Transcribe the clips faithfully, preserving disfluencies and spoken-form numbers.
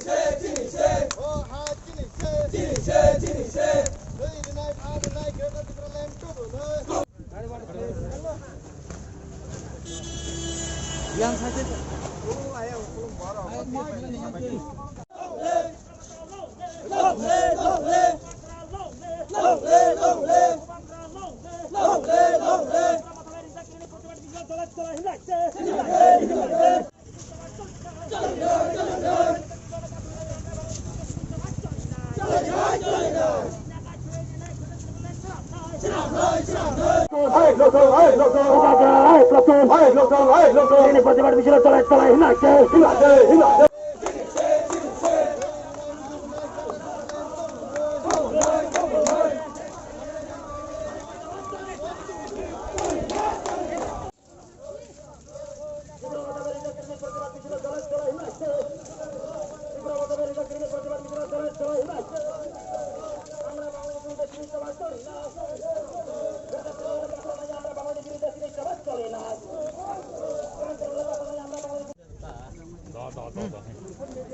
O ha chini se. Chini se, chini se. Twi rinai, pha rinai, Greater Tipraland tubu no. Yang sakit.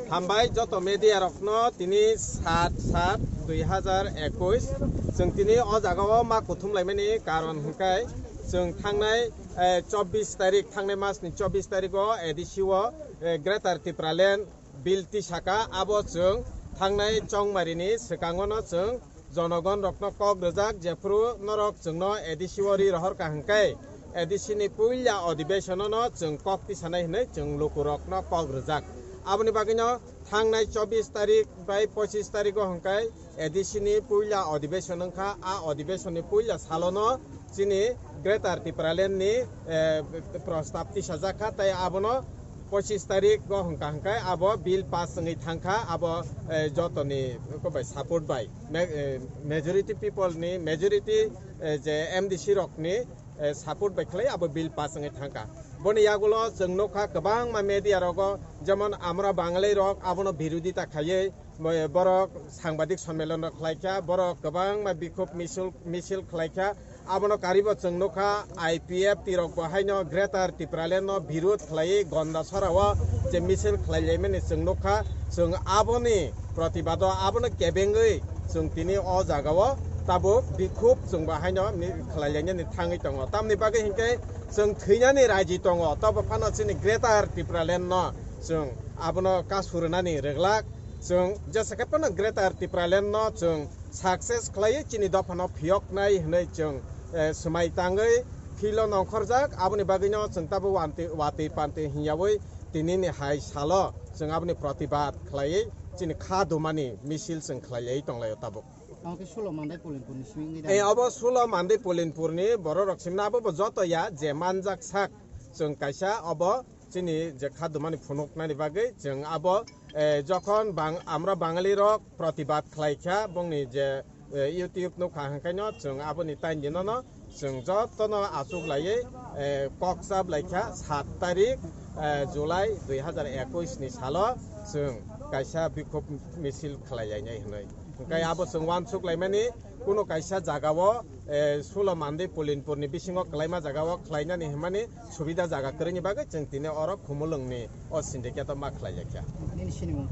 Hambai joto media rokno tini sat sat dui hazar ekush. Chwng tini o jaga o ma kuthum laimani karon hwnkhe chwng thangnai, eh, chobbish tarik, thangnai mas ni chobbish tarik o A D C o, eh, Greater Tipraland bill tisaka, abo chwng thangnai chongmari ni swkango no chwng jonogon rokno kok rwjak, jephru norok chwngno A D C o ri rohor ka hwnkhe A D C ni puila odibeshono no chwng kok tisanai hwnwi chwng lukurokno kok rwjak. Aboni bagwino thangnai chobbish tarik bai pochish tarik o hwnkhe A D C ni puila odibeshon wngkha. A odibeshon ni puila salono chini Greater Tipraland ni, eh, prostab tisajak kha, tei abono pochish tarik o hwnkha hwnkhe abo bill pass wngwi thangkha, abo, eh, jotoni bai support bai, ma-, eh, majority people ni, majority, eh, je M D C rokni, eh, support bai khlai abo bill pass wngwi thangkha. Boni yagulo chwng nukha kwbangma media rogo, jemon Amra Bangali rok abono birodita khaiwi, Mo-, borok sangbadik sonmelon rok khlai kha, borok kwbangma bikhub misil, misil khlai kha. Abono karibo chwng nukha, I P F T rok bo haino Greater Tipraland no birud khlaiwi Gondasora o je misil khlai laimani chwng nukha. Chwng aboni protibado, abono kebengwi chwng tini o jaga o tabuk bikhub chwng bo haino mi-, khlai lainani thangwi tongo. Tamni bagwi hinkhe chwng thwinani raji tongo, tobo phano chini Greater Tipraland no chwng abono kasu rwnani rwglak. Chwng jesa khe phano Greater Tipraland no chwng success khlaiwi chini dophano phiyoknai hwnwi chwng, eh, swmai tangwi field o nongkhorjak. Aboni bagwino chwng tabuk wanti-, watwi pantwi hwnyawi tinini hai salo chwng aboni protibad khlaiwi chini kha dumani misil chwng khlaiwi tonglaio tabuk. Tamo khe sulo Mandai Polinpur ni simi wngwi Eh, tamo? Obo sulo Mandai Polinpur ni borok rok simna abo bo joto ya je manjak sak chwng kaisa obo chini je kha dumani phunuknani bagwi chwng abo, eh, jokhon bang-, Amra Bangali rok protibad khlai kha, bongni je, eh, YouTube nukha hwnkhaino chwng aboni taini dinono chwng jotono achuk laiwi, eh, kok chap lai kha, sat tarik, eh, July dui hazar ekush ni salo chwng kaisa bikhub misil khlai lainai hwnwi. Hwnkhe abo chwng uansuk laimani, kuno kaisa jagao, eh, sulo Mandai Polinpur ni bisingo kwlaima jagao khlainani hwnmani subida jaga kwrwini bagwi chwng tini oro Khumulwng ni o syndicate o ma khlai lai kha. Nini sinimung?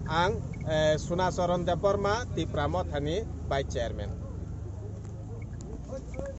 Ang, eh, Sunacharan Debbarma, Tipra Mothani Vice Chairman.